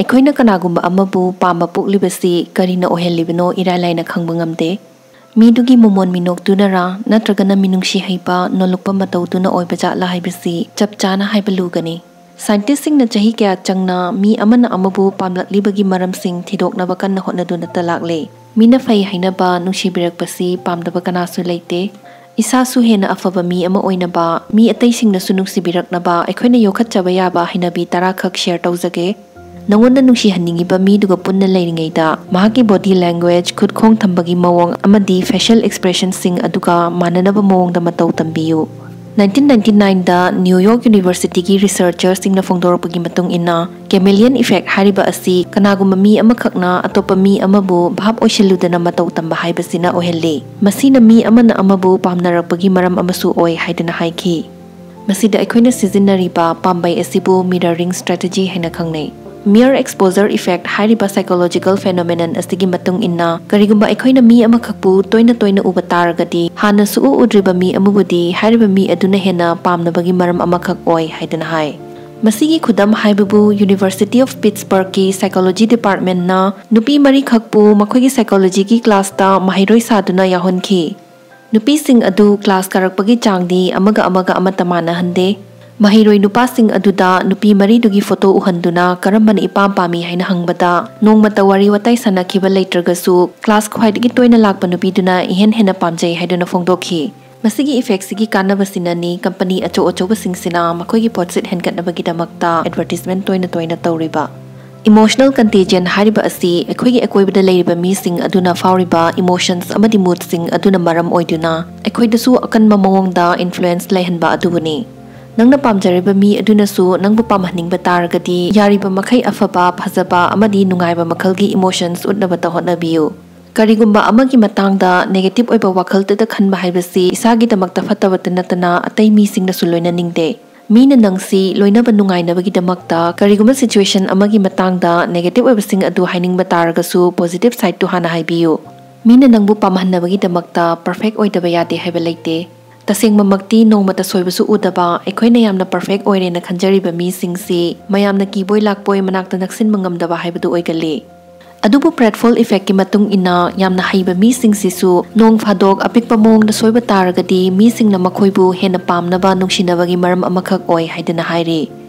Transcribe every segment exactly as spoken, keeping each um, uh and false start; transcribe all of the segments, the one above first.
ꯑꯩꯈꯣꯏꯅ ꯀꯅꯥꯒꯨꯝꯕ ꯑꯃꯕꯨ ꯄꯥꯝꯕ ꯄꯣꯛꯂꯤꯕꯁꯤ ꯀꯔꯤꯅ ꯑꯣꯏꯍꯜꯂꯤꯕꯅꯣ ꯏꯔꯥꯏ ꯂꯥꯏꯅ ꯈꯪꯕ ꯉꯝꯗꯦ꯫ ꯃꯤꯗꯨꯒꯤ ꯃꯃꯣꯟ ꯃꯤꯅꯣꯛꯇꯨꯅꯔꯥ ꯅꯠꯇ꯭ꯔꯒꯅ ꯃꯤꯅꯨꯡꯁꯤ ꯍꯩꯕ ꯅꯣꯜꯂꯨꯛꯄ ꯃꯇꯧꯗꯨꯅ ꯑꯣꯏꯕ ꯖꯥꯠꯂꯥ ꯍꯥꯏꯕꯁꯤ ꯆꯞ ꯆꯥꯅ ꯍꯥꯏꯕ ꯂꯨꯒꯅꯤ꯫ ꯁꯥꯏꯟꯇꯤꯁꯁꯤꯡꯅ ꯆꯍꯤ ꯀꯌꯥ ꯆꯪꯅ ꯃꯤ ꯑꯃꯅ ꯑꯃꯕꯨ ꯄꯥꯝꯂꯛꯂꯤꯕꯒꯤ ꯃꯔꯝꯁꯤꯡ ꯊꯤꯗꯣꯛꯅꯕ ꯀꯟꯅ ꯍꯣꯠꯅꯗꯨꯅꯇ ꯂꯥꯛꯂꯦ꯫ ꯃꯤꯅ ꯐꯩ ꯍꯥꯏꯅꯕ ꯅꯨꯡꯁꯤꯕꯤꯔꯛꯄꯁꯤ ꯄꯥꯝꯗꯕ ꯀꯅꯥꯁꯨ ꯂꯩꯇꯦ꯫ ꯏꯁꯥꯁꯨ ꯍꯦꯟꯅ ꯑꯐꯕ ꯃꯤ ꯑꯃ ꯑꯣꯏꯅꯕ, ꯃꯤ ꯑꯇꯩꯁꯤꯡꯅꯁꯨ ꯅꯨꯡꯁꯤꯕꯤꯔꯛꯅꯕ ꯑꯩꯈꯣꯏꯅ ꯌꯣꯛꯈꯠꯆꯕ ꯌꯥꯕ ꯍꯩꯅꯕꯤ ꯇꯔꯥꯈꯛ ꯁꯤꯌꯔ ꯇꯧꯖꯒꯦ꯫ ꯅꯉꯣꯟꯗ ꯅꯨꯡꯁꯤꯍꯟꯅꯤꯡꯉꯤꯕ ꯃꯤꯗꯨꯒ ꯄꯨꯟꯅ ꯂꯩꯔꯤꯉꯩꯗ ꯃꯍꯥꯛꯀꯤ ꯕꯣꯗꯤ ꯂꯦꯡꯒ꯭ꯋꯦꯖ, ꯈꯨꯠꯈꯣꯡ ꯊꯝꯕꯒꯤ ꯃꯑꯣꯡ ꯑꯃꯗꯤ ꯐꯦꯁꯤꯌꯦꯜ ꯑꯦꯛꯁꯄ꯭ꯔꯦꯁꯟꯁꯤꯡ ꯑꯗꯨꯒ ꯃꯥꯟꯅꯅꯕ ꯃꯑꯣꯡꯗ ꯃꯇꯧ ꯇꯝꯕꯤꯌꯨ꯫ ꯅꯥꯏꯟꯇꯤꯟ ꯅꯥꯏꯟꯇꯤ ꯅꯥꯏꯟꯗ ꯅ꯭ꯌꯨ ꯌꯣꯔꯛ ꯌꯨꯅꯤꯚꯔꯁꯤꯇꯤꯒꯤ ꯔꯤꯁꯔꯆꯔꯁꯤꯡꯅ ꯐꯣꯡꯗꯣꯔꯛꯄꯒꯤ ꯃꯇꯨꯡ ꯏꯟꯅ, ꯀꯦꯃꯦꯂꯤꯌꯟ ꯏꯐꯦꯛ ꯍꯥꯏꯔꯤꯕ ꯑꯁꯤ ꯀꯅꯥꯒꯨꯝꯕ ꯃꯤ ꯑꯃꯈꯛꯅ ꯑꯇꯣꯞꯄ ꯃꯤ ꯑꯃꯕꯨ ꯚꯥꯞ ꯑꯣꯏꯁꯤꯜꯂꯨꯗꯅ ꯃꯇꯧ ꯇꯝꯕ ꯍꯥꯏꯕꯁꯤꯅ ꯑꯣꯏꯍꯜꯂꯤ꯫ ꯃꯁꯤꯅ ꯃꯤ ꯑꯃꯅ ꯑꯃꯕꯨ ꯄꯥꯝꯅꯔꯛꯄꯒꯤ ꯃꯔꯝ ꯑꯃꯁꯨ ꯑꯣꯏ ꯍꯥꯏꯗꯨꯅ ꯍꯥꯏꯈꯤ꯫ ꯃꯁꯤꯗ ꯑꯩꯈꯣꯏꯅ ꯁꯤꯖꯤꯟꯅꯔꯤꯕ ꯄꯥꯝꯕꯩ ꯑꯁꯤꯕꯨ ꯃꯤꯔꯔꯤꯡ ꯁ꯭ꯇ꯭ꯔꯦꯇꯦꯖꯤ ꯍꯥꯏꯅ ꯈꯪꯅꯩ꯫ ꯃꯤꯌꯔ ꯑꯦꯛꯁꯄꯣꯖꯔ ꯏꯐꯦꯛ ꯍꯥꯏꯔꯤꯕ ꯁꯥꯏꯀꯣꯂꯣꯖꯤꯀꯦꯜ ꯐꯦꯅꯣꯃꯦꯅꯟ ꯑꯁꯤꯒꯤ ꯃꯇꯨꯡ ꯏꯟꯅ, ꯀꯔꯤꯒꯨꯝꯕ ꯑꯩꯈꯣꯏꯅ ꯃꯤ ꯑꯃꯈꯛꯄꯨ ꯇꯣꯏꯅ ꯇꯣꯏꯅ ꯎꯕ ꯇꯥꯔꯒꯗꯤ, ꯍꯥꯟꯅ ꯁꯨꯛꯎ ꯎꯗ꯭ꯔꯤꯕ ꯃꯤ ꯑꯃꯕꯨꯗꯤ ꯍꯥꯏꯔꯤꯕ ꯃꯤ ꯑꯗꯨꯅ ꯍꯦꯟꯅ ꯄꯥꯝꯅꯕꯒꯤ ꯃꯔꯝ ꯑꯃꯈꯛ ꯑꯣꯏ ꯍꯥꯏꯗꯨꯅ ꯍꯥꯏ꯫ ꯃꯁꯤꯒꯤ ꯈꯨꯗꯝ ꯍꯥꯏꯕꯕꯨ University of Pittsburghꯀꯤ psychology departmentꯅ ꯅꯨꯄꯤ ꯃꯔꯤꯈꯛꯄꯨ ꯃꯈꯣꯏꯒꯤ ꯁꯥꯏꯀꯣꯂꯣꯖꯤꯒꯤ ꯀ꯭ꯂꯥꯁꯇ ꯃꯍꯩꯔꯣꯏ ꯁꯥꯗꯨꯅ ꯌꯥꯎꯍꯟꯈꯤ꯫ ꯅꯨꯄꯤꯁꯤꯡ ꯑꯗꯨ ꯀ꯭ꯂꯥꯁ ꯀꯥꯔꯛꯄꯒꯤ ꯆꯥꯡꯗꯤ ꯑꯃꯒ ꯑꯃꯒ ꯑꯃꯠꯇ ꯃꯥꯟꯅꯍꯟꯗꯦ꯫ ꯃꯍꯩꯔꯣꯏ ꯅꯨꯄꯥꯁꯤꯡ ꯑꯗꯨꯗ ꯅꯨꯄꯤ ꯃꯔꯤꯗꯨꯒꯤ ꯐꯣꯇꯣ ꯎꯍꯟꯗꯨꯅ ꯀꯔꯝꯕꯅ ꯏꯄꯥꯝ ꯄꯥꯝꯃꯤ ꯍꯥꯏꯅ ꯍꯪꯕꯗ, ꯅꯣꯡꯃꯇ ꯋꯥꯔꯤ ꯋꯥꯇꯥꯏ ꯁꯥꯟꯅꯈꯤꯕ ꯂꯩꯇ꯭ꯔꯒꯁꯨ, ꯀ꯭ꯂꯥꯁ ꯈ꯭ꯋꯥꯏꯗꯒꯤ ꯇꯣꯏꯅ ꯂꯥꯛꯄ ꯅꯨꯄꯤꯗꯨꯅ ꯏꯍꯦꯟ ꯍꯦꯟꯅ ꯄꯥꯝꯖꯩ ꯍꯥꯏꯗꯨꯅ ꯐꯣꯡꯗꯣꯛꯈꯤ꯫ ꯃꯁꯤꯒꯤ ꯏꯐꯦꯛꯁꯤꯒꯤ ꯀꯥꯟꯅꯕꯁꯤꯅꯅꯤ ꯀꯝꯄꯅꯤ ꯑꯆꯧ ꯑꯆꯧꯕꯁꯤꯡꯁꯤꯅ ꯃꯈꯣꯏꯒꯤ ꯄꯣꯠꯁꯤꯠ ꯍꯦꯟꯒꯠꯅꯕꯒꯤꯗꯃꯛꯇ ꯑꯦꯗꯚꯔꯇꯤꯁꯃꯦꯟ ꯇꯣꯏꯅ ꯇꯣꯏꯅ ꯇꯧꯔꯤꯕ꯫ ꯏꯃꯣꯁꯅꯦꯜ ꯀꯟꯇꯦꯖꯤꯌꯟ ꯍꯥꯏꯔꯤꯕ ꯑꯁꯤ ꯑꯩꯈꯣꯏꯒꯤ ꯑꯀꯣꯏꯕꯗ ꯂꯩꯔꯤꯕ ꯃꯤꯁꯤꯡ ꯑꯗꯨꯅ ꯐꯥꯎꯔꯤꯕ ꯏꯃꯣꯁꯟꯁ ꯑꯃꯗꯤ ꯃꯨꯗꯁꯤꯡ ꯑꯗꯨꯅ ꯃꯔꯝ ꯑꯣꯏꯗꯨꯅ ꯑꯩꯈꯣꯏꯗꯁꯨ ꯑꯀꯟꯕ ꯃꯑꯣꯡꯗ ꯏꯟꯐ꯭ꯂꯨꯌꯦꯟꯁ ꯂꯩꯍꯟꯕ ꯑꯗꯨꯕꯨꯅꯤ꯫ ꯅꯪꯅ ꯄꯥꯝꯖꯔꯤꯕ ꯃꯤ ꯑꯗꯨꯅꯁꯨ ꯅꯪꯕꯨ ꯄꯥꯝꯍꯟꯅꯤꯡꯕ ꯇꯥꯔꯒꯗꯤ, ꯌꯥꯔꯤꯕ ꯃꯈꯩ ꯑꯐꯕ, ꯐꯖꯕ ꯑꯃꯗꯤ ꯅꯨꯡꯉꯥꯏꯕ ꯃꯈꯜꯒꯤ ꯏꯃꯣꯁꯟꯁ ꯎꯠꯅꯕꯇ ꯍꯣꯠꯅꯕꯤꯌꯨ꯫ ꯀꯔꯤꯒꯨꯝꯕ ꯑꯃꯒꯤ ꯃꯇꯥꯡꯗ ꯅꯦꯒꯦꯇꯤꯚ ꯑꯣꯏꯕ ꯋꯥꯈꯜꯇꯗ ꯈꯟꯕ ꯍꯥꯏꯕꯁꯤ ꯏꯁꯥꯒꯤꯗꯃꯛꯇ ꯐꯠꯇꯕꯇ ꯅꯠꯇꯅ ꯑꯇꯩ ꯃꯤꯁꯤꯡꯅꯁꯨ ꯂꯣꯏꯅꯅꯤꯡꯗꯦ꯫ ꯃꯤꯅ ꯅꯪꯁꯤ ꯂꯣꯏꯅꯕ ꯅꯨꯡꯉꯥꯏꯅꯕꯒꯤꯗꯃꯛꯇ ꯀꯔꯤꯒꯨꯝꯕ ꯁꯤꯆꯨꯋꯦꯁꯟ ꯑꯃꯒꯤ ꯃꯇꯥꯡꯗ ꯅꯦꯒꯦꯇꯤꯚ ꯑꯣꯏꯕꯁꯤꯡ ꯑꯗꯨ ꯍꯥꯏꯅꯤꯡꯕ ꯇꯥꯔꯒꯁꯨ, ꯄꯣꯖꯤꯇꯤꯚ ꯁꯥꯏꯗꯇꯨ ꯍꯥꯟꯅ ꯍꯥꯏꯕꯤꯌꯨ꯫ ꯃꯤꯅ ꯅꯪꯕꯨ ꯄꯥꯝꯍꯟꯅꯕꯒꯤꯗꯃꯛꯇ ꯄꯔꯐꯦꯛ ꯑꯣꯏꯗꯕ ꯌꯥꯗꯦ ꯍꯥꯏꯕ ꯂꯩꯇꯦ꯫ ꯇꯁꯦꯡꯕꯃꯛꯇꯤ ꯅꯣꯡꯃꯇ ꯁꯣꯏꯕꯁꯨ ꯎꯗꯕ, ꯑꯩꯈꯣꯏꯅ ꯌꯥꯝꯅ perfect ꯑꯣꯏꯔꯦꯅ ꯈꯟꯖꯔꯤꯕ ꯃꯤꯁꯤꯡꯁꯤ ꯃꯌꯥꯝꯅ ꯀꯤꯕꯣꯏ ꯂꯥꯛꯄꯣꯏ ꯃꯅꯥꯛꯇ ꯅꯛꯁꯤꯟꯕ ꯉꯝꯗꯕ ꯍꯥꯏꯕꯗꯨ ꯑꯣꯏꯒꯜꯂꯤ꯫ ꯑꯗꯨꯕꯨ Pratfall effectꯀꯤ ꯃꯇꯨꯡ ꯏꯟꯅ, ꯌꯥꯝꯅ ꯍꯩꯕ ꯃꯤꯁꯤꯡꯁꯤꯁꯨ ꯅꯣꯡ ꯐꯥꯗꯣꯛ ꯑꯄꯤꯛꯄ ꯃꯑꯣꯡꯗ ꯁꯣꯏꯕ ꯇꯥꯔꯒꯗꯤ ꯃꯤꯁꯤꯡꯅ ꯃꯈꯣꯏꯕꯨ ꯍꯦꯟꯅ ꯄꯥꯝꯅꯕ, ꯅꯨꯡꯁꯤꯅꯕꯒꯤ ꯃꯔꯝ ꯑꯃꯈꯛ ꯑꯣꯏ ꯍꯥꯏꯗꯅ ꯍꯥꯏꯔꯤ꯫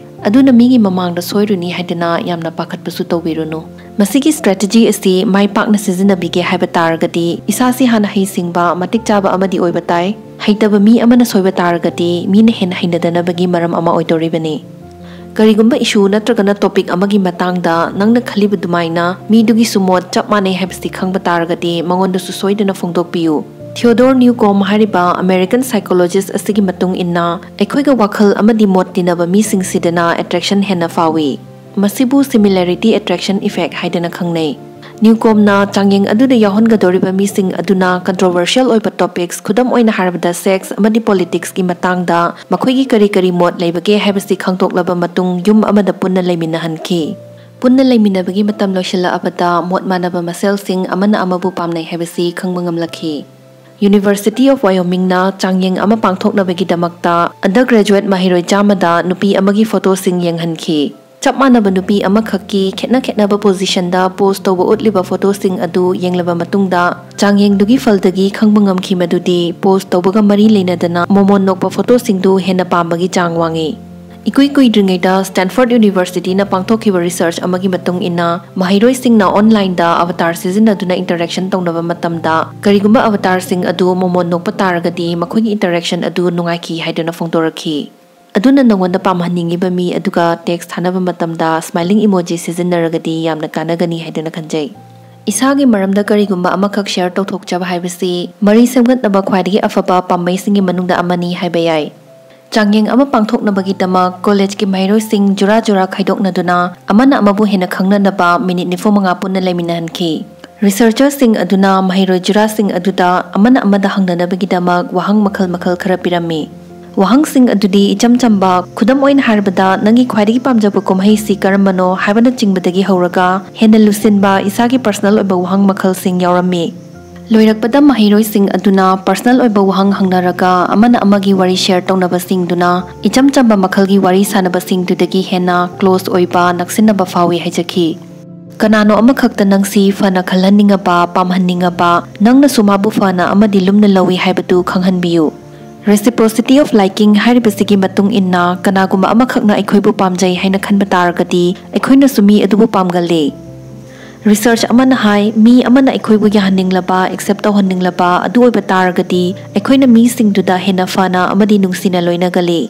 ꯑꯗꯨꯅ ꯃꯤꯒꯤ ꯃꯃꯥꯡꯗ ꯁꯣꯏꯔꯨꯅꯤ ꯍꯥꯏꯗꯅ ꯌꯥꯝꯅ ꯄꯥꯈꯠꯄꯁꯨ ꯇꯧꯕꯤꯔꯨꯅꯨ꯫ ꯃꯁꯤꯒꯤ strategy ꯑꯁꯤ ꯃꯥꯏ ꯄꯥꯛꯅ ꯁꯤꯖꯤꯟꯅꯕꯤꯒꯦ ꯍꯥꯏꯕ ꯇꯥꯔꯒꯗꯤ ꯏꯁꯥꯁꯤ ꯍꯥꯟꯅ ꯍꯩꯁꯤꯡꯕ, ꯃꯇꯤꯛ ꯆꯥꯕ ꯑꯃꯗꯤ ꯑꯣꯏꯕ ꯇꯥꯏ꯫ ꯍꯩꯇꯕ ꯃꯤ ꯑꯃꯅ ꯁꯣꯏꯕ ꯇꯥꯔꯒꯗꯤ ꯃꯤꯅ ꯍꯦꯟꯅ ꯍꯩꯅꯗꯅꯕꯒꯤ ꯃꯔꯝ ꯑꯃ ꯑꯣꯏꯗꯧꯔꯤꯕꯅꯤ꯫ ꯀꯔꯤꯒꯨꯝꯕ issue ꯅꯠꯇ꯭ꯔꯒꯅ topic ꯑꯃꯒꯤ ꯃꯇꯥꯡꯗ ꯅꯪꯅ ꯈꯜꯂꯤꯕ ꯑꯗꯨꯃꯥꯏꯅ ꯃꯤꯗꯨꯒꯤꯁꯨ ꯃꯣꯠ ꯆꯞ ꯃꯥꯟꯅꯩ ꯍꯥꯏꯕꯁꯤ ꯈꯪꯕ ꯇꯥꯔꯒꯗꯤ ꯃꯉꯣꯟꯗꯁꯨ ꯁꯣꯏꯗꯅ ꯐꯣꯡꯗꯣꯛꯄꯤꯌꯨ꯫ Theodore Newcomb ꯍꯥꯏꯔꯤꯕ American psychologist ꯑꯁꯤꯒꯤ ꯃꯇꯨꯡ ꯏꯟꯅ, ꯑꯩꯈꯣꯏꯒ ꯋꯥꯈꯜ ꯑꯃꯗꯤ ꯃꯣꯠ ꯇꯤꯟꯅꯕ ꯃꯤꯁꯤꯡꯁꯤꯗꯅ attraction ꯍꯦꯟꯅ ꯐꯥꯎꯏ꯫ ꯃꯁꯤꯕꯨ similarity attraction effect ꯍꯥꯏꯗꯅ ꯈꯪꯅꯩ꯫ ꯅ꯭ꯌꯨꯀꯣꯝꯅ ꯆꯥꯡꯌꯦꯡ ꯑꯗꯨꯗ ꯌꯥꯎꯍꯟꯒꯗꯧꯔꯤꯕ ꯃꯤꯁꯤꯡ ꯑꯗꯨꯅ controversial ꯑꯣꯏꯕ topics, ꯈꯨꯗꯝ ꯑꯣꯏꯅ ꯍꯥꯏꯔꯕꯗ sex ꯑꯃꯗꯤ politicsꯀꯤ ꯃꯇꯥꯡꯗ, ꯃꯈꯣꯏꯒꯤ ꯀꯔꯤ ꯀꯔꯤ ꯃꯣꯠ ꯂꯩꯕꯒꯦ ꯍꯥꯏꯕꯁꯤ ꯈꯪꯗꯣꯛꯂꯕ ꯃꯇꯨꯡ ꯌꯨꯝ ꯑꯃꯗ ꯄꯨꯟꯅ ꯂꯩꯃꯤꯟꯅꯍꯟꯈꯤ꯫ ꯄꯨꯟꯅ ꯂꯩꯃꯤꯟꯅꯕꯒꯤ ꯃꯇꯝ ꯂꯣꯏꯁꯤꯜꯂꯛꯑꯕꯗ ꯃꯣꯠ ꯃꯥꯟꯅꯕ ꯃꯁꯦꯜꯁꯤꯡ ꯑꯃꯅ ꯑꯃꯕꯨ ꯄꯥꯝꯅꯩ ꯍꯥꯏꯕꯁꯤ ꯈꯪꯕ ꯉꯝꯂꯛꯈꯤ꯫ University of Wyomingꯅ ꯆꯥꯡꯌꯦꯡ ꯑꯃ ꯄꯥꯡꯊꯣꯛꯅꯕꯒꯤꯗꯃꯛꯇ undergraduate ꯃꯍꯩꯔꯣꯏ ꯆꯥꯝꯃꯗ ꯅꯨꯄꯤ ꯑꯃꯒꯤ photoꯁꯤꯡ ꯌꯦꯡꯍꯟꯈꯤ꯫ ꯆꯞ ꯃꯥꯟꯅꯕ ꯅꯨꯄꯤ ꯑꯃꯈꯛꯀꯤ ꯈꯦꯠꯅ ꯈꯦꯠꯅꯕ positionꯗ pose ꯇꯧꯕ ꯎꯠꯂꯤꯕ photoꯁꯤꯡ ꯑꯗꯨ ꯌꯦꯡꯂꯕ ꯃꯇꯨꯡꯗ, ꯆꯥꯡꯌꯦꯡꯗꯨꯒꯤ ꯐꯜꯗꯒꯤ ꯈꯪꯕ ꯉꯝꯈꯤ ꯃꯗꯨꯗꯤ pose ꯇꯧꯕꯒ ꯃꯔꯤ ꯂꯩꯅꯗꯅ ꯃꯣꯃꯣꯟ ꯅꯣꯛꯄ photoꯁꯤꯡꯗꯨ ꯍꯦꯟꯅ ꯄꯥꯝꯕꯒꯤ ꯆꯥꯡ ꯋꯥꯡꯏ꯫ ꯏꯀꯨꯏ ꯀꯨꯏꯗ꯭ꯔꯤꯉꯩꯗ Stanford Universityꯅ ꯄꯥꯡꯊꯣꯛꯈꯤꯕ research ꯑꯃꯒꯤ ꯃꯇꯨꯡ ꯏꯟꯅ, ꯃꯍꯩꯔꯣꯏꯁꯤꯡꯅ onlineꯗ avatar ꯁꯤꯖꯤꯟꯅꯗꯨꯅ interaction ꯇꯧꯅꯕ ꯃꯇꯝꯗ, ꯀꯔꯤꯒꯨꯝꯕ avatarꯁꯤꯡ ꯑꯗꯨ ꯃꯣꯃꯣꯟ ꯅꯣꯛꯄ ꯇꯥꯔꯒꯗꯤ ꯃꯈꯣꯏꯒꯤ interaction ꯑꯗꯨ ꯅꯨꯡꯉꯥꯏꯈꯤ ꯍꯥꯏꯗꯨꯅ ꯐꯣꯡꯗꯣꯔꯛꯈꯤ꯫ ꯑꯗꯨꯅ ꯅꯉꯣꯟꯗ ꯄꯥꯝꯍꯟꯅꯤꯡꯉꯤꯕ ꯃꯤ ꯑꯗꯨꯒ text ꯊꯥꯅꯕ ꯃꯇꯝꯗ smiling emoji ꯁꯤꯖꯤꯟꯅꯔꯒꯗꯤ ꯌꯥꯝꯅ ꯀꯥꯟꯅꯒꯅꯤ ꯍꯥꯏꯗꯨꯅ ꯈꯟꯖꯩ꯫ ꯏꯁꯥꯒꯤ ꯃꯔꯝꯗ ꯀꯔꯤꯒꯨꯝꯕ ꯑꯃꯈꯛ share ꯇꯧꯊꯣꯛꯆꯕ ꯍꯥꯏꯕꯁꯤ ꯃꯔꯤ ꯁꯦꯝꯒꯠꯅꯕ ꯈ꯭ꯋꯥꯏꯗꯒꯤ ꯑꯐꯕ ꯄꯥꯝꯕꯩꯁꯤꯡꯒꯤ ꯃꯅꯨꯡꯗ ꯑꯃꯅꯤ ꯍꯥꯏꯕ ꯌꯥꯏ꯫ ꯆꯥꯡꯌꯦꯡ ꯑꯃ ꯄꯥꯡꯊꯣꯛꯅꯕꯒꯤꯗꯃꯛ collegeꯀꯤ ꯃꯍꯩꯔꯣꯏꯁꯤꯡ ꯖꯨꯔꯥ ꯖꯨꯔꯥ ꯈꯥꯏꯗꯣꯛꯅꯗꯨꯅ ꯑꯃꯅ ꯑꯃꯕꯨ ꯍꯦꯟꯅ ꯈꯪꯅꯅꯕ minute ꯅꯤꯐꯨ ꯃꯉꯥ ꯄꯨꯟꯅ ꯂꯩꯃꯤꯟꯅꯍꯟꯈꯤ꯫ Researcherꯁꯤꯡ ꯑꯗꯨꯅ ꯃꯍꯩꯔꯣꯏ ꯖꯨꯔꯥꯁꯤꯡ ꯑꯗꯨꯗ ꯑꯃꯅ ꯑꯃꯗ ꯍꯪꯅꯅꯕꯒꯤꯗꯃꯛ ꯋꯥꯍꯪ ꯃꯈꯜ ꯃꯈꯜ ꯈꯔ ꯄꯤꯔꯝꯃꯤ꯫ ꯋꯥꯍꯪꯁꯤꯡ ꯑꯗꯨꯗꯤ ꯏꯆꯝ ꯆꯝꯕ, ꯈꯨꯗꯝ ꯑꯣꯏꯅ ꯍꯥꯏꯔꯕꯗ, "ꯅꯪꯒꯤ ꯈ꯭ꯋꯥꯏꯗꯒꯤ ꯄꯥꯝꯖꯕ ꯀꯨꯝꯍꯩꯁꯤ ꯀꯔꯝꯕꯅꯣ?" ꯍꯥꯏꯕꯅꯆꯤꯡꯕꯗꯒꯤ ꯍꯧꯔꯒ ꯍꯦꯟꯅ ꯂꯨꯁꯤꯟꯕ, ꯏꯁꯥꯒꯤ personal ꯑꯣꯏꯕ ꯋꯥꯍꯪ ꯃꯈꯜꯁꯤꯡ ꯌꯥꯎꯔꯝꯃꯤ꯫ ꯂꯣꯏꯔꯛꯄꯗ, ꯃꯍꯩꯔꯣꯏꯁꯤꯡ ꯑꯗꯨꯅ ꯄꯔꯁꯅꯦꯜ ꯑꯣꯏꯕ ꯋꯥꯍꯪ ꯍꯪꯅꯔꯒ, ꯑꯃꯅ ꯑꯃꯒꯤ ꯋꯥꯔꯤ ꯁꯦꯌꯔ ꯇꯧꯅꯕꯁꯤꯡꯗꯨꯅ ꯏꯆꯝ ꯆꯝꯕ ꯃꯈꯜꯒꯤ ꯋꯥꯔꯤ ꯁꯥꯟꯅꯕꯁꯤꯡꯗꯨꯗꯒꯤ ꯍꯦꯟꯅ ꯀ꯭ꯂꯣꯖ ꯑꯣꯏꯕ, ꯅꯛꯁꯤꯟꯅꯕ ꯐꯥꯎꯏ ꯍꯥꯏꯖꯈꯤ꯫ ꯀꯅꯥꯅꯣ ꯑꯃꯈꯛꯇ ꯅꯪꯁꯤ ꯐꯅ ꯈꯜꯍꯟꯅꯤꯡꯉꯕ, ꯄꯥꯝꯍꯟꯅꯤꯡꯉꯕ, ꯅꯪꯅꯁꯨ ꯃꯥꯕꯨ ꯐꯅ ꯑꯃꯗꯤ ꯂꯨꯝꯅ ꯂꯧꯏ ꯍꯥꯏꯕꯗꯨ ꯈꯪꯍꯟꯕꯤꯌꯨ꯫ Reciprocity of liking ꯍꯥꯏꯔꯤꯕꯁꯤꯒꯤ ꯃꯇꯨꯡ ꯏꯟꯅ, ꯀꯅꯥꯒꯨꯝꯕ ꯑꯃꯈꯛꯅ ꯑꯩꯈꯣꯏꯕꯨ ꯄꯥꯝꯖꯩ ꯍꯥꯏꯅ ꯈꯟꯕ ꯇꯥꯔꯒꯗꯤ, ꯑꯩꯈꯣꯏꯅꯁꯨ ꯃꯤ ꯑꯗꯨꯕꯨ ꯄꯥꯝꯒꯜꯂꯤ꯫ ꯔꯤꯁꯔꯆ ꯑꯃꯅ ꯍꯥꯏ, ꯃꯤ ꯑꯃꯅ ꯑꯩꯈꯣꯏꯕꯨ ꯌꯥꯍꯟꯅꯤꯡꯂꯕ, ꯑꯦꯛꯁꯦꯞ ꯇꯧꯍꯟꯅꯤꯡꯂꯕ ꯑꯗꯨ ꯑꯣꯏꯕ ꯇꯥꯔꯒꯗꯤ, ꯑꯩꯈꯣꯏꯅ ꯃꯤꯁꯤꯡꯗꯨꯗ ꯍꯦꯟꯅ ꯐꯅ ꯑꯃꯗꯤ ꯅꯨꯡꯁꯤꯅ ꯂꯣꯏꯅꯒꯜꯂꯤ꯫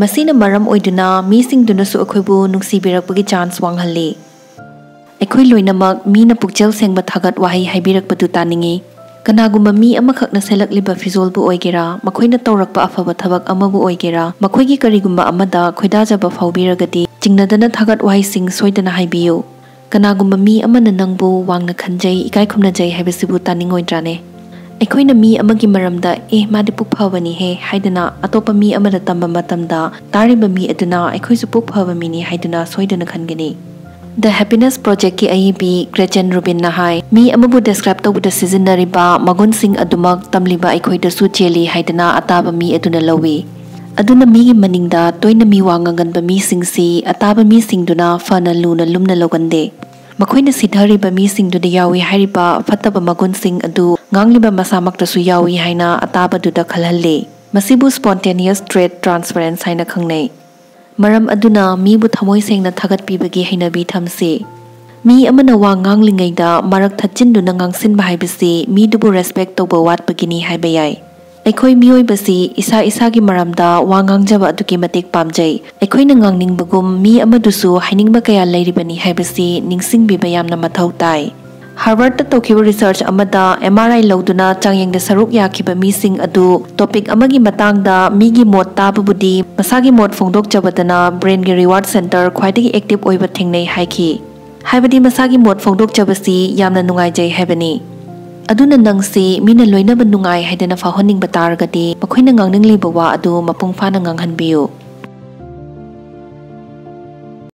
ꯃꯁꯤꯅ ꯃꯔꯝ ꯑꯣꯏꯗꯨꯅ ꯃꯤꯁꯤꯡꯗꯨꯅꯁꯨ ꯑꯩꯈꯣꯏꯕꯨ ꯅꯨꯡꯁꯤꯕꯤꯔꯛꯄꯒꯤ ꯆꯥꯟꯁ ꯋꯥꯡꯍꯜꯂꯤ꯫ ꯑꯩꯈꯣꯏ ꯂꯣꯏꯅꯃꯛ ꯃꯤꯅ ꯄꯨꯛꯆꯦꯜ ꯁꯦꯡꯕ ꯊꯥꯒꯠ ꯋꯥꯍꯩ ꯍꯥꯏꯕꯤꯔꯛꯄꯗꯨ ꯇꯥꯅꯤꯡꯏ꯫ ꯀꯅꯥꯒꯨꯝꯕ ꯃꯤ ꯑꯃꯈꯛꯅ ꯁꯦꯠꯂꯛꯂꯤꯕ ꯐꯤꯖꯣꯜꯕꯨ ꯑꯣꯏꯒꯦꯔꯥ, ꯃꯈꯣꯏꯅ ꯇꯧꯔꯛꯄ ꯑꯐꯕ ꯊꯕꯛ ꯑꯃꯕꯨ ꯑꯣꯏꯒꯦꯔꯥ, ꯃꯈꯣꯏꯒꯤ ꯀꯔꯤꯒꯨꯝꯕ ꯑꯃꯗ ꯈꯣꯏꯗꯥꯖꯕ ꯐꯥꯎꯕꯤꯔꯒꯗꯤ, ꯆꯤꯡꯅꯗꯅ ꯊꯥꯒꯠ ꯋꯥꯍꯩꯁꯤꯡ ꯁꯣꯏꯗꯅ ꯍꯥꯏꯕꯤꯌꯨ꯫ ꯀꯅꯥꯒꯨꯝꯕ ꯃꯤ ꯑꯃꯅ ꯅꯪꯕꯨ ꯋꯥꯡꯅ ꯈꯟꯖꯩ, ꯏꯀꯥꯏ ꯈꯨꯝꯅꯖꯩ ꯍꯥꯏꯕꯁꯤꯕꯨ ꯇꯥꯅꯤꯡꯉꯣꯏꯗ꯭ꯔꯥꯅꯦ? ꯑꯩꯈꯣꯏꯅ ꯃꯤ ꯑꯃꯒꯤ ꯃꯔꯝꯗ, "ꯑꯦ, ꯃꯥꯗꯤ ꯄꯨꯛ ꯐꯕꯅꯤꯍꯦ" ꯍꯥꯏꯗꯅ ꯑꯇꯣꯞꯄ ꯃꯤ ꯑꯃꯗ ꯇꯝꯕ ꯃꯇꯝꯗ, ꯇꯥꯔꯤꯕ ꯃꯤ ꯑꯗꯨꯅ ꯑꯩꯈꯣꯏꯁꯨ ꯄꯨꯛ ꯐꯕ ꯃꯤꯅꯤ ꯍꯥꯏꯗꯨꯅ ꯁꯣꯏꯗꯅ ꯈꯟꯒꯅꯤ꯫ The Happiness Projectꯀꯤ ꯑꯏꯕꯤ ꯒ꯭ꯔꯦꯆꯦꯟ ꯔꯨꯕꯤꯟꯅ ꯍꯥꯏ, ꯃꯤ ꯑꯃꯕꯨ ꯗꯦꯁꯀ꯭ꯔꯥꯏꯕ ꯇꯧꯕꯗ ꯁꯤꯖꯤꯟꯅꯔꯤꯕ ꯃꯒꯨꯟꯁꯤꯡ ꯑꯗꯨꯃꯛ ꯇꯝꯂꯤꯕ ꯑꯩꯈꯣꯏꯗꯁꯨ ꯆꯦꯜꯂꯤ ꯍꯥꯏꯗꯅ ꯑꯇꯥꯕ ꯃꯤ ꯑꯗꯨꯅ ꯂꯧꯏ꯫ ꯑꯗꯨꯅ ꯃꯤꯒꯤ ꯃꯅꯤꯡꯗ ꯇꯣꯏꯅ ꯃꯤ ꯋꯥ ꯉꯥꯡꯒꯟꯕ ꯃꯤꯁꯤꯡꯁꯤ ꯑꯇꯥꯕ ꯃꯤꯁꯤꯡꯗꯨꯅ ꯐꯅ ꯂꯨꯅ ꯂꯨꯝꯅ ꯂꯧꯒꯟꯗꯦ꯫ ꯃꯈꯣꯏꯅ ꯁꯤꯊꯔꯤꯕ ꯃꯤꯁꯤꯡꯗꯨꯗ ꯌꯥꯎꯏ ꯍꯥꯏꯔꯤꯕ ꯐꯠꯇꯕ ꯃꯒꯨꯟꯁꯤꯡ ꯑꯗꯨ ꯉꯥꯡꯂꯤꯕ ꯃꯁꯥꯃꯛꯇꯁꯨ ꯌꯥꯎꯏ ꯍꯥꯏꯅ ꯑꯇꯥꯕꯗꯨꯗ ꯈꯜꯍꯜꯂꯤ꯫ ꯃꯁꯤꯕꯨ spontaneous trait transference ꯍꯥꯏꯅ ꯈꯪꯅꯩ꯫ ꯃꯔꯝ ꯑꯗꯨꯅ ꯃꯤꯕꯨ ꯊꯃꯣꯏ ꯁꯦꯡꯅ ꯊꯥꯒꯠꯄꯤꯕꯒꯤ ꯍꯩꯅꯕꯤ ꯊꯝꯁꯤ꯫ ꯃꯤ ꯑꯃꯅ ꯋꯥ ꯉꯥꯡꯂꯤꯉꯩꯗ ꯃꯔꯛ ꯊꯠꯆꯤꯟꯗꯨꯅ ꯉꯥꯡꯁꯤꯟꯕ ꯍꯥꯏꯕꯁꯤ ꯃꯤꯗꯨꯕꯨ ꯔꯦꯁꯄꯦꯛ ꯇꯧꯕ ꯋꯥꯠꯄꯒꯤꯅꯤ ꯍꯥꯏꯕ ꯌꯥꯏ꯫ ꯑꯩꯈꯣꯏ ꯃꯤꯑꯣꯏꯕꯁꯤ ꯏꯁꯥ ꯏꯁꯥꯒꯤ ꯃꯔꯝꯗ ꯋꯥ ꯉꯥꯡꯖꯕ ꯑꯗꯨꯛꯀꯤ ꯃꯇꯤꯛ ꯄꯥꯝꯖꯩ꯫ ꯑꯩꯈꯣꯏꯅ ꯉꯥꯡꯅꯤꯡꯕꯒꯨꯝ ꯃꯤ ꯑꯃꯗꯨꯁꯨ ꯍꯥꯏꯅꯤꯡꯕ ꯀꯌꯥ ꯂꯩꯔꯤꯕꯅꯤ ꯍꯥꯏꯕꯁꯤ ꯅꯤꯡꯁꯤꯡꯕꯤꯕ ꯌꯥꯝꯅ ꯃꯊꯧ ꯇꯥꯏ꯫ ꯍꯥꯔꯕꯔꯠꯇ ꯇꯧꯈꯤꯕ ꯔꯤꯁꯔꯆ ꯑꯃꯗ ꯑꯦꯝ ꯑꯥꯔ ꯑꯥꯏ ꯂꯧꯗꯨꯅ ꯆꯥꯡꯌꯦꯡꯗ ꯁꯔꯨꯛ ꯌꯥꯈꯤꯕ ꯃꯤꯁꯤꯡ ꯑꯗꯨ ꯇꯣꯄꯤꯛ ꯑꯃꯒꯤ ꯃꯇꯥꯡꯗ ꯃꯤꯒꯤ ꯃꯣꯠ ꯇꯥꯕꯕꯨꯗꯤ ꯃꯁꯥꯒꯤ ꯃꯣꯠ ꯐꯣꯡꯗꯣꯛꯆꯕꯗꯅ ꯕ꯭ꯔꯦꯟꯒꯤ ꯔꯤꯋꯥꯔꯗ ꯁꯦꯟꯇꯔ ꯈ꯭ꯋꯥꯏꯗꯒꯤ ꯑꯦꯛꯇꯤꯚ ꯑꯣꯏꯕ ꯊꯦꯡꯅꯩ ꯍꯥꯏꯈꯤ꯫ ꯍꯥꯏꯕꯗꯤ ꯃꯁꯥꯒꯤ ꯃꯣꯠ ꯐꯣꯡꯗꯣꯛꯆꯕꯁꯤ ꯌꯥꯝꯅ ꯅꯨꯡꯉꯥꯏꯖꯩ ꯍꯥꯏꯕꯅꯤ꯫ ꯑꯗꯨꯅ ꯅꯪꯁꯤ ꯃꯤꯅ ꯂꯣꯏꯅꯕ ꯅꯨꯡꯉꯥꯏ ꯍꯥꯏꯗꯅ ꯐꯥꯎꯍꯟꯅꯤꯡꯕ ꯇꯥꯔꯒꯗꯤ ꯃꯈꯣꯏꯅ ꯉꯥꯡꯅꯤꯡꯂꯤꯕ ꯋꯥ ꯑꯗꯨ ꯃꯄꯨꯡ ꯐꯥꯅ ꯉꯥꯡꯍꯟꯕꯤꯌꯨ꯫